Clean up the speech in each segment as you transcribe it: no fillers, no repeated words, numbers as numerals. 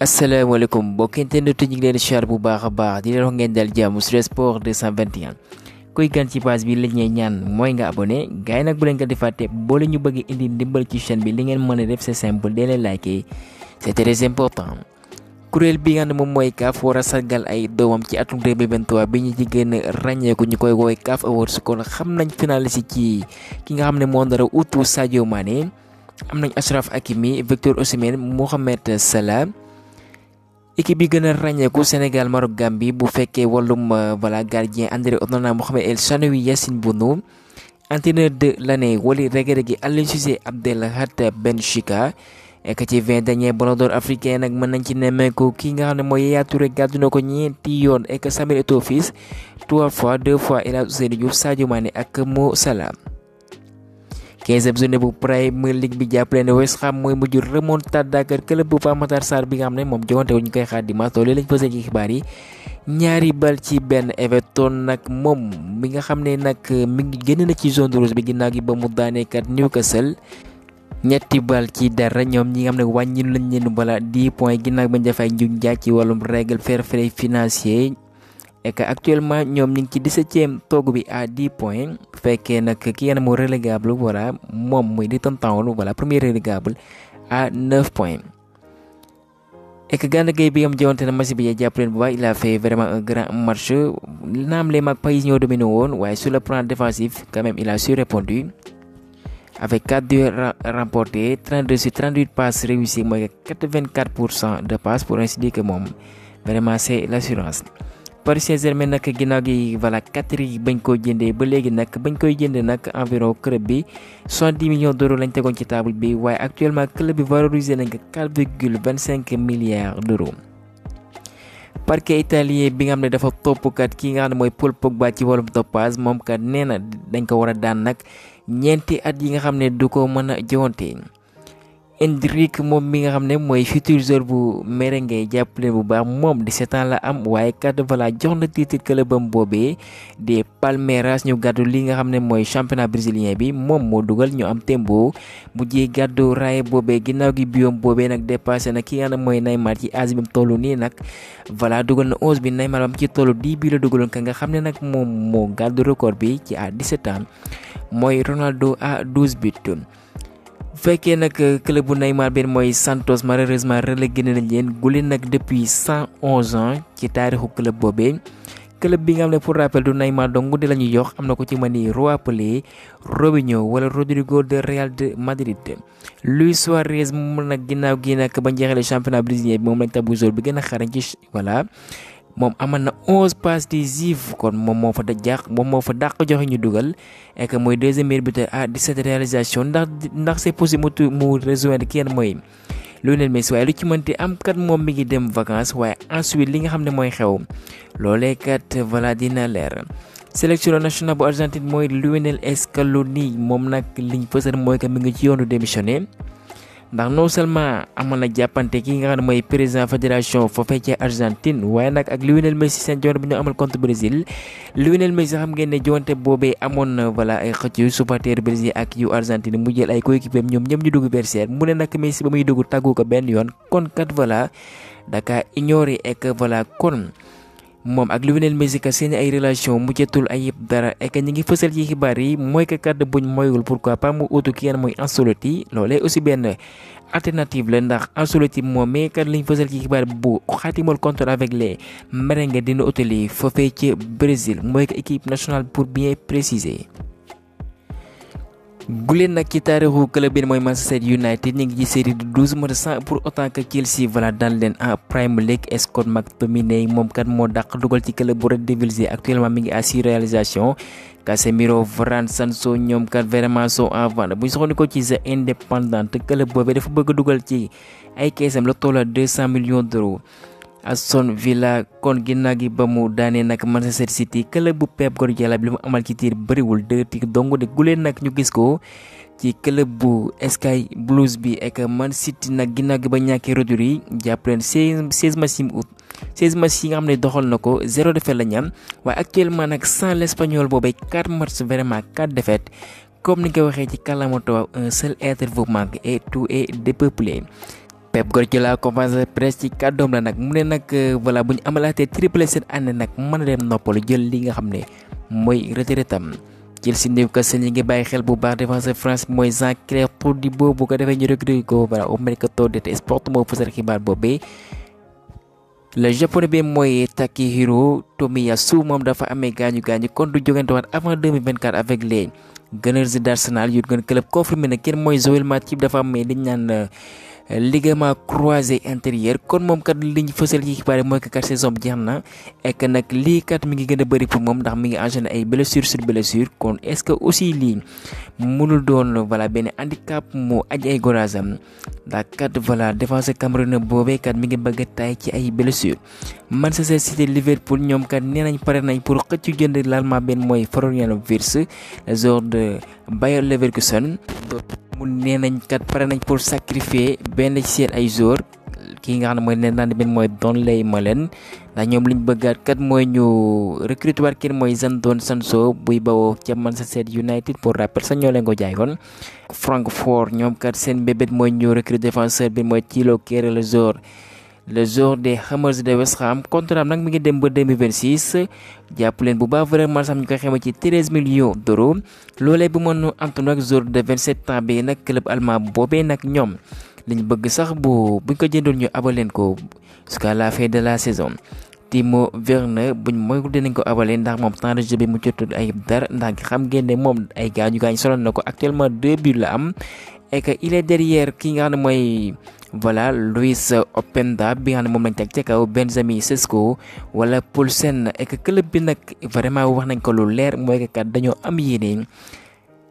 asalaamaaleykum mbokki internet ñu ngi leen di siyaar bu baax a baax di leen wax ngeen dal jàmm sur sport 221 kuy gan ci page bi li ñuy ñaan mooy nga abonné gars yi nag bu leen ko di fàtte boo leen ñu bëgg indi ndimbal ci chaîne bi li ngeen mën a def c'est simple dee leen liker c'est très important. kuréel bi nga xam ne moom mooy CAF war a sargal ay doomam ci atum 2023 bi ñu ci gën a ràññeeku ñu koy woowee CAF Awards kon xam nañ finaliste ci ki nga xam ne moo nar a utu Sadio Mané am nañ Achraf Hakimi Victor Osimhen Mohamed Salah. équipe bi gën a ràññeeku Sénégal Maroc Gambie bu fekkee wàllum gardien André Onana Mohamed El Chanoui Yassine Bounou entraîneur de l'année Wally Regragui Aliou Cissé Abdelhad Benchika ek ci 20 derniers ballons d'or africain nag mën nañ ci nemmeeku ki nga xam ne mooy Yaya Touré gàddu na ko ñeenti yoon ek Samuel Eto'o Fils 2 fois El Hadji Ousseynou Diouf Sadio Mané ak Mo Salah. 15e journée bu Premier League bi jàppale ne West Ham mooy mujj remontada ak club bu Pape Matar Sarr bi nga xam ne moom joŋante wu ñu koy xaar dimanche loolu lañ posé ci xibaar yi ñaari bal ci benn Everton nag moom mi nga xam ne nag mi ngi génn na ci zone rouge bi ginnaaw gi ba mu daaneekat Newcastle ñetti bal ci dara ñoom ñi nga xam ne wàññi lañ leen 10 points ginnaaw bañ dafay njuñ njaaj ci wàllum règle fair play financier. et que actuellement ñoom ñu ngi ci 17e toogu bi à 10 points bu fekkee nag ki ngeen moo relégable moom muy di Town premier relégable à 9 points. et que Gana Gueye bi am jawante na match bi jàpp leen bu baax il a fait vraiment un grand match naam les Magpies ñoo dominé woon waaye sur le plan défensif quand même il a su répondu avec 4 duels remportés 32 sur 38 passes réussies mooy 84% de passes pour ainsi dire que moom vraiment c'est l'assurance. Paris Saint-Germain nag ginnaaw gi 4 yi bañ koo jëndee ba léegi nag bañ koy jëndee nag environ club bi 70 millions d'euros lañ tegoon ci table bi waaye actuellement club bi valorisé nañ ko 4,25 milliards d'euros. parquet italien bi nga xam ne dafa topp kat ki nga xam ne mooy Paul Pogba ci wàllum toppage moom kat nee na dañ ko war a daan nag ñeenti at yi nga xam ne du ko mën a joŋante. Endrick moom mi nga xam ne mooy futur joueur bu merengue jàppale bu baax moom 17 ans la am waaye kat jox na titre clubam boobee des Palmeiras ñu gàddu li nga xam ne mooy championnat brésilien bi moom moo dugal ñu am tembo mujjee gàddu raaye boobee ginnaaw gi biom boobee nag dépassé na ki nga xam ne mooy Neymar ci âge bi mu toll nii nag dugal na 11 bi Neymar bam ci tollu 10 bi la dugaloon ka nga xam ne nag moom moo gàddu record bi ci à 17 ans mooy Ronaldo à 12 buts. bu fekkee nag club bu Neymar benn mooy Santos malheureusement relégué nañ leen gule nag depuis 111 ans ci taarixu club boobee club bi nga xam ne pour rappel du Neymar dong de la ñuy jox am na ko ci mën ni João Pelé Robinho wala Rodrigo de Real de Madrid. Luis Suarez moom nag ginnaaw gi nag ba njeexalee championnat brésilien bi moom lañ tabu joueur bi gën a xarañ ci moom amal na 11 passes décisives kon moom moo fa dàq joxe ñu dugal et que mooy deuxième meilleur buteur à 17 réalisations ndax c'est possible mu rejoindre kenn mooy Lionel Messi waaye lu ci mënti am kat moom mi ngi dem vacances waaye ensuite li nga xam ne mooy xew loolee kat dina leer. sélection nationale bu Argentine mooy Lionel Scaloni moom nag liñ fësal mooy que mi ngi ci yoonu démissionné. ndax non seulement amoon na jàppante ki nga xam ne mooy président fédération foofee ci Argentine waaye nag ak Lionel Messi seen joonte bi ñu amal contre Brésil Lionel Messi xam ngeen ne joonte boobee amoon na ay xëcc yu supporter Brésil ak yu Argentine mu jël ay coéquipiers ñoom ñëpp ñu dugg vestiaire mu ne nag Messi ba muy dugg tàggu ko benn yoon kon kat daka ignoré ek kon moom ak Lionel Messi ka seen ay relation mujjatul ay yëpp dara et que ñi ngi fësal ci xibaar yi mooy que kat buñ moyul pourquoi pas mu utu ki ngeen mooy Ancelotti loolee aussi benn alternative la ndax Ancelotti moom mais kat liñ fësal ci xibaar bu xaatimal contrat avec les merengue dina utali foofee ci Brésil mooy que équipe nationale pour bien préciser. guleen nag ci taarixu club bi mooy Manchester United ñu ngi ci série de 12 matchs sans pour autant que Chelsea daan leen en Premier League. Scott McTominay moom kat moo dàq dugal ci club bu Red Devils actuellement mi ngi à 6 réalisations Casemiro Varane Sancho ñoom kat vraiment sont en vente bu ñu soxla ci The Independent club boobu dafa bëgg dugal ci ay keesam la toll 200 millions d'euros. Aston Villa kon ginnaaw gi ba mu daanee nag Manchester City club bu Pep Guardiola bi li mu amal ci tiir bëriwul 2 tirs dong de guleen nag ñu gis ko ci club bu Sky Blues bi ak Man City nag ginnaaw gi ba ñàkkee Rodri jàpp leen 16 matchs yi nga xam ne doxal na ko 0 défaite la ñam waaye actuellement nag sans l'Espagnol boobay 4 matchs vraiment 4 défaites comme ni nga ko waxee ci kàllaama tubaab un seul être vous manque et tout est dépeuplé. Pep Guardiola conférence de presse ci kàddoom la nag mu ne nag voilà bu ñu amalaatee triplé cette année nag mën a dem noppalu jël li nga xam ne mooy retraitam Chelsea Newcastle ñi ngi bàyyi xel bu baax défenseur France mooy Jean-Claire Todibo bu ko defee ñu recruter ko voilà au mercato d'été sport moo fësal xibaar boobee. le japonais bi mooy Takehiro Tomiyasu moom dafa amee gaañu kon du jogante waat avant 2024 avec les Gunners d'Arsenal Jurgen Klopp confirmé na kenn mooy Joel Matip dafa amee liñ naan ligament croisé intérieur kon moom kat liñ fësal ci xibaar mooy que kat saison bi jeex na et que nag lii kat mi ngi gën a bëri pour moom ndax mi ngi enchaîné ay blessure sur blessure kon est-ce que aussi lii mënul doon voilà benn handicap mu aj ay goraasam ndax kat voilà défenseur camerounais boobee kat mi ngi bëgg a taay ci ay blessure Manchester City Liverpool ñoom kat nee nañ pare nañ pour xëccu jënd l'allemand benn mooy Florian Wirtz le joueur de Bayer Leverkusen mu nee nañ kat pare nañ pour sacrifier benn ci seen ay joueurs kii nga xam ne mooy nee naan benn mooy Donley Malen ndax ñoom liñ bëggaat kat mooy ñu recruter waat kenn mooy Jadon Sancho buy bawoo ca Manchester United pour rappel sax ñoo leen ko jaayoon. Francfort ñoom kat seen bébét mooy ñu recruter défenseur bi mooy Thilo Kehrer le joueur des Hammers de West Ham contrat nag mi ngi dem ba 2026 jàpp leen bu baax vraiment sax ñu koy xamee ci 13 millions d'euros loolee bu mën a antu nag joueur de 27 ans bi nag club allemand boobee nag ñoom liñ bëgg sax buñ ko jëndoon ñu abal leen ko jusqu'à la fin de la saison. Timo Werner buñ moytu dinañ ko abalee ndax moom temps de jeu bi mu jotul ay dara ndax xam ngeen ne moom ay gaañu sonal na ko actuellement 2 buts la am et que il est derrière ki nga xam ne mooy voilà Luis Openda bi nga xam ne moom lañ teg ca kaw Benjamin Sesko wala Poulsen et que club bi nag vraiment wax nañ ko lu leer mooy que kat dañoo am yéene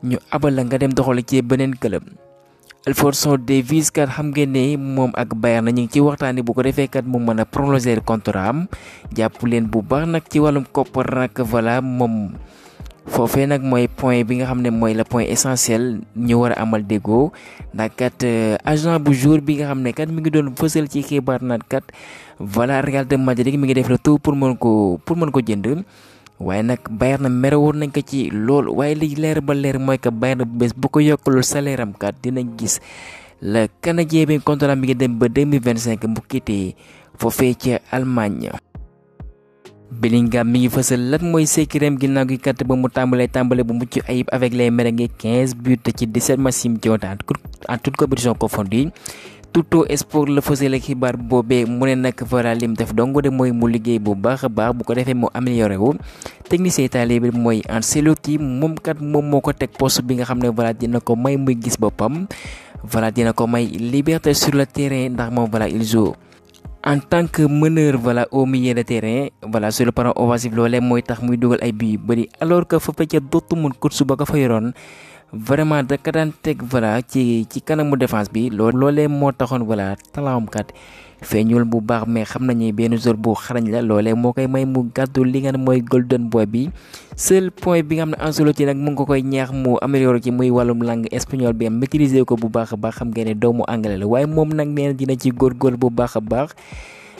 ñu abal la nga dem doxal ci beneen club. Alphonso Davies kat xam ngeen ne moom ak Bayern ñu ngi ci waxtaanee bu ko defee kat mu mën a prolonger contrat am jàpp leen bu baax nag ci wàllum koppar nag voilà moom. foofee nag mooy point bi nga xam ne mooy le point essentiel ñu war a amal déggoo ndax kat agent bu jour bi nga xam ne kat mi ngi doon fësal ci xibaar naan kat voilà Real de Madrid mi ngi def le tout pour mën ko jënd waaye nag Bayern na mere woon nañ ko ci lool waaye li leer ba leer mooy que Bayern bés bu ko yokkalul salaire am kat dinañ gis le Canadien bi contrat mi ngi dem ba 2025 mu quitté foofee ci Allemagne. Bellingham mi ngi fësal lan mooy secret ginnaaw gi kat ba mu tàmbale bu mucc ayib avec les merengues 15 buts ci 17 matchs yi ci en toute compétition confondue Tutto Sport la fësal xibaar boobee mu ne nag voilà lim def dong de mooy mu liggéey bu baax a baax bu ko defee mu amélioré wu technicien italien bi mooy Ancelotti moom kat moom moo ko teg poste bi nga xam ne voilà dina ko may muy gis boppam voilà dina ko may liberté sur le terrain ndax moom voilà il joue en tant que meneur voilà au milieu de terrain voilà sur le plan offensif loolee mooy tax muy dugal ay bii yu bëri alors que fa ca Dortmund coach ba ko fa yoroon vraiment da ka daan teg voilà ci kanamu défense bi loolee moo taxoon voilà talaam kat feeñul bu baax mais xam nañu benn joueur bu xarañ la loolee moo koy may mu gàddu li nga ne mooy golden boy bi seul point bi nga xam ne Ancelotti nag mu ngi ko koy ñaax mu amélioré ci muy wàllum langue espagnol bi am maîtriser ko bu baax a baax xam ngeen ne doomu anglais la waaye moom nag nee na dina ci góorgóorlu bu baax a baax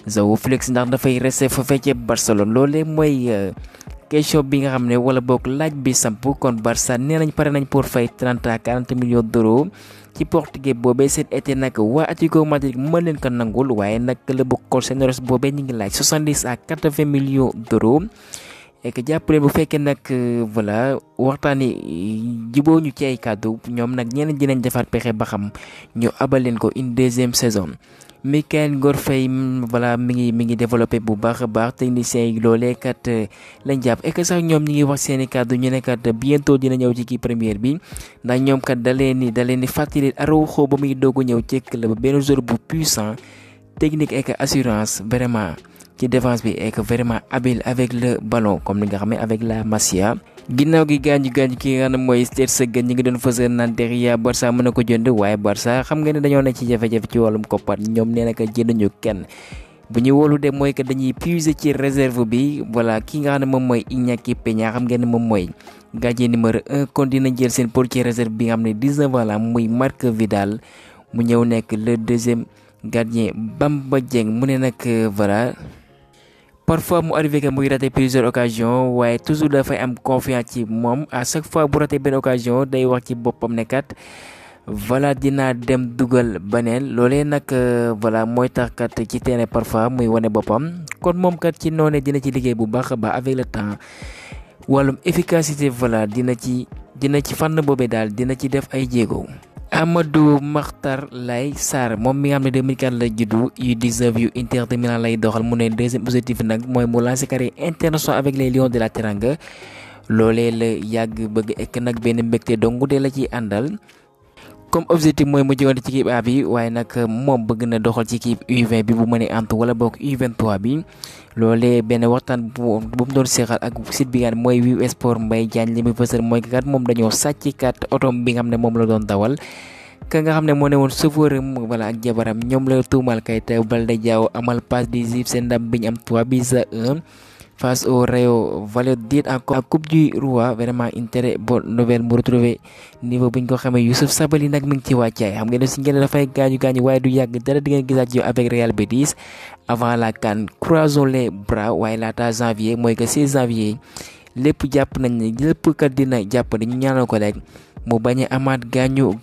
João Félix ndax dafay resté fa fekkee Barcelone loolee mooy question bi nga xam ne wala boog laaj bi samp kon Barça nee nañ pare nañ pour fay 30 à 40 millions d'euros ci portugais boobee seen été nag waa Atlético Madrid mën leen ko nangul waaye nag la bu Colchoneros boobee ñu ngi laaj 70 à 80 millions d'euros et que jàppale bu fekkee nag voilà waxtaani jiboo ñu ci ay kàddu ñoom nag ñeneen dinañ defaat pexe ba xam ñu abal leen ko une deuxième saison. Mikayil Ngor-Faye voilà mi ngi développé bu baax a baax technicien yi loolee kat lañ jàpp et que sax ñoom ñi ngi wax seeni kàddu ñu ne kat bientôt dina ñëw ci kii première bi ndax ñoom kat da leen di fàttali Araujo ba muy doog a ñëw ci club benn joueur bu puissant technique et que assurance vraiment ci défense bi et que vraiment habile avec le ballon comme ni nga xam ne avec la Masia. ginnaaw gi gaañu ki nga xam ne mooy Ter Stegen ñi ngi doon fësal naan derrière Barça mën na ko jënd waaye Barça xam nga ne dañoo nekk ci jafe-jafe ci wàllum koppar ñoom nee na ko jënduñu kenn bu ñu wóolu de mooy que dañuy puiser ci réserve bi voilà ki nga xam ne moom mooy Iñaki Peña xam ngeen ne moom mooy gardien numéro 1 kon dina jël seen portier réserve bi nga xam ne 19 ans la muy Marc Vidal mu ñëw nekk le deuxième gardien Bamba Dieng mu ne nag voilà. Parfois mu arrivé que muy raté plusieurs occasions waaye toujours dafay am confiance ci moom à chaque fois bu raté benn occasion day wax ci boppam ne kat voilà dinaa dem dugal beneen loolee nag voilà mooy tax kat ci terrain parfois muy wane boppam kon moom kat ci noone dina ci liggéey bu baax a baax avec le temps wàllum efficacité voilà dina ci fànn boobee daal dina ci def ay jéego. Amadou Makhtar Laye Sarr moom mi nga xam ne 2004 la juddu U19 yu Inter de Milan lay doxal mu ne deuxième objectif nag mooy mu lancer carrière internationale avec les Lions de la Teranga loolee la yàgg bëgg ek nag benn mbégte dongu de la ciy àndal. comme objectif mooy mu jógante ci équipe A bi waaye nag moom bëgg na doxal ci équipe U20 bi bu mënee antu wala boog U23 bi loolee benn waxtaan bu mu doon seexal ak site bi nga xam ne mooy Wiw Sport Mbaye Diagne li muy fësal mooy kat moom dañoo sàcc kat otom bi nga xam ne moom la doon dawal ka nga xam ne moo ne woon chauffeur wala ak jabaram ñoom la tuumal kay te Balde Diaw amal passe décisive seen ndam bi ñu am 3-1 face au Rayo Valladolid en Coupe du Roi vraiment intérêt bonne nouvelle mu retrouver niveau bu ñu ko xamee Youssouf Sabaly nag mi ngi ci wàccaay xam ngeen ne si ngeen dafay gaañu waaye du yàgg dara di ngeen gisaat yow avec Real Betis avant la CAN croisons les bras waaye laata janvier mooy que 16 janvier lépp jàpp nañ ne lépp kat dina jàpp ne ñu ñaanal ko rek mu bañ a amaat gaañu.